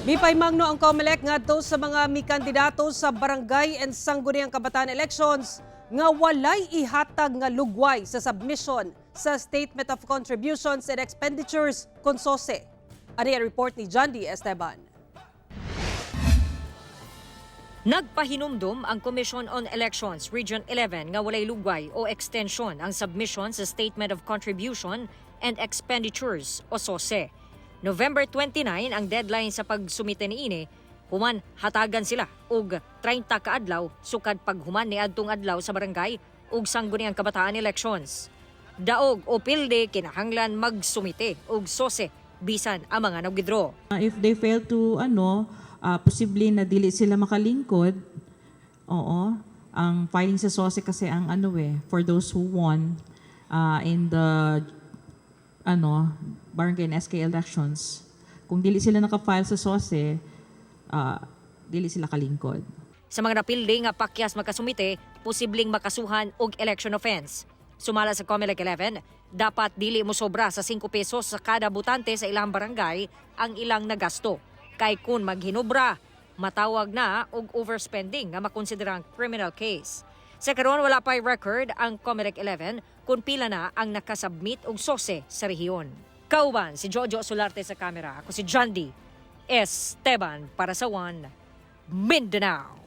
Mipaimangno ang COMELEC ngadto sa mga mikandidato sa barangay and sangguniang kabataan elections nga walay ihatag nga lugway sa submission sa Statement of Contributions and Expenditures kon SOCE. Ani ang report ni John D. Esteban. Nagpahinumdum ang Commission on Elections Region 11 nga walay lugway o extension ang submission sa Statement of Contribution and Expenditures o SOCE. November 29 ang deadline sa pagsumite niini, human hatagan sila og 30 ka adlaw sukad paghuman ni adtong adlaw sa barangay ug sangguniang kabataan elections. Daog o pilde kinahanglan magsumite og SOCE bisan ang mga nag-withdraw. If they fail to ano, posible na dili sila makalingkod. Oo. Ang filing sa SOCE kasi ang ano eh, for those who won in the ano, barangay and SK elections. Kung dili sila naka-file sa SOCE, dili sila kalingkod. Sa mga napildi nga pakyas makasumite, posibleng makasuhan og election offense. Sumala sa COMELEC 11, dapat dili mo sobra sa 5 pesos sa kada botante sa ilang barangay ang ilang nagasto. Kay kung maghinubra, matawag na og overspending nga makonsiderang criminal case. Sa karon, wala pa'y record ang COMELEC 11 kung pila na ang nakasubmit og SOCE sa rehiyon. Kauban si Jojo Solarte sa kamera. Ako si John D. Esteban para sa One Mindanao.